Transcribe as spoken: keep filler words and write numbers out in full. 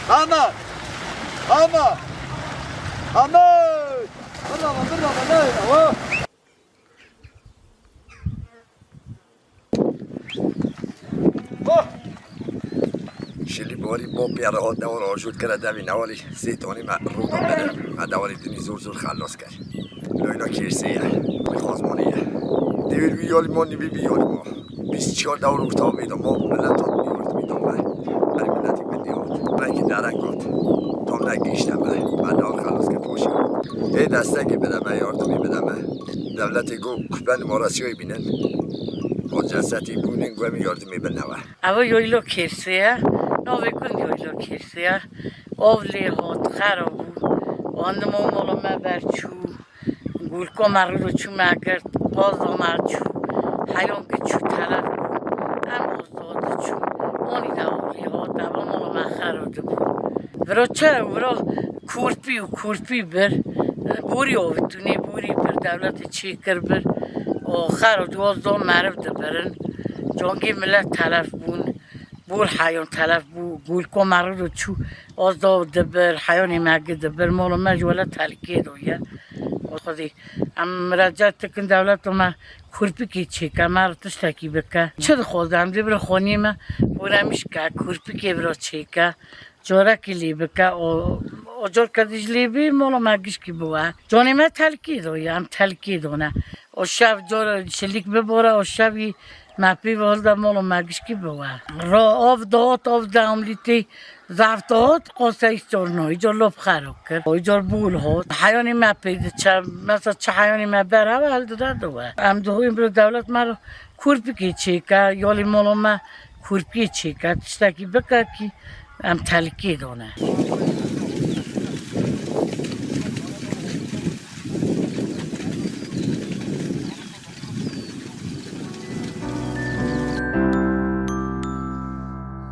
Hama! Hama! Hama! Birava, birava, nayê, awa! Oh! Şilî borî bo pê re hat dewar ajot kire devî newalî sê tonî me rû da bere. Me dewarê dinî zor zor xelas kir. Loyla kêrsê ye. Wî xazmanê ye. Dêwir wî yalî ma nîvî vî yalî ma. Bîst çar dewar orta vê de ma milet hat yardimî da me. Her miletî bindî hat. Belkî dereng hat. Tam negihişte me. Me dewar xelas kir poşê. Ê destekê bide me, yardimî bide me. Dewletê go kupe numarasiyayê bînin. O cesetî bûnin, guhemî yardimî bin newe. Ev Yoylo Kêrsê ye. Navê gund Yoylo Kêrsê ye. Av lê hat, xera bû. Andima mala me berçû. Gulka me rû çû me girt. Qazda me çû. Heyan ki çû telef bû. Em qazda diçû. Anî de av lê hat. Eva mala me xera dibû. Vira çi, vira kurpî û kurpî bir. Borî avitûnê, borî bir dewletê çêkir bir. O xera dû az da meriv dibirin. Cangê milet telef bûn. Bor heyan telef bû. Gulka me rû çû. Az da dibir. Heyanê me gi dibir. Mala me ji wele telkê do ye. O Xwedê. Em mirecat dikin dewleta me kurpikê çêke. Me re tiştekî bike. Çi dixwaze em dê bira xaniyê me. Boremiş ke. Kurpikê bira çêke. Carekî lê bike, o, o car ke dij lê bî, mala me gişkî biwe. Canê me telkî do ye, em telkî done. O şev car şilîk bibore, o şevî me pê ve hilde mala me gişkî biwe. Ra av dihat, av dewamlî tê zaf dihat, qasey sorno, îcar lop xero kir, îcar bûl hot. Heyanê me pê diçe, mesela çi heyanê me ber hewe hildide diwe. Em dixwîn biro dewlet me re kurpikê çêke, yalî mala me kurpiyê çêke, tiştekî bike kî em telkê done.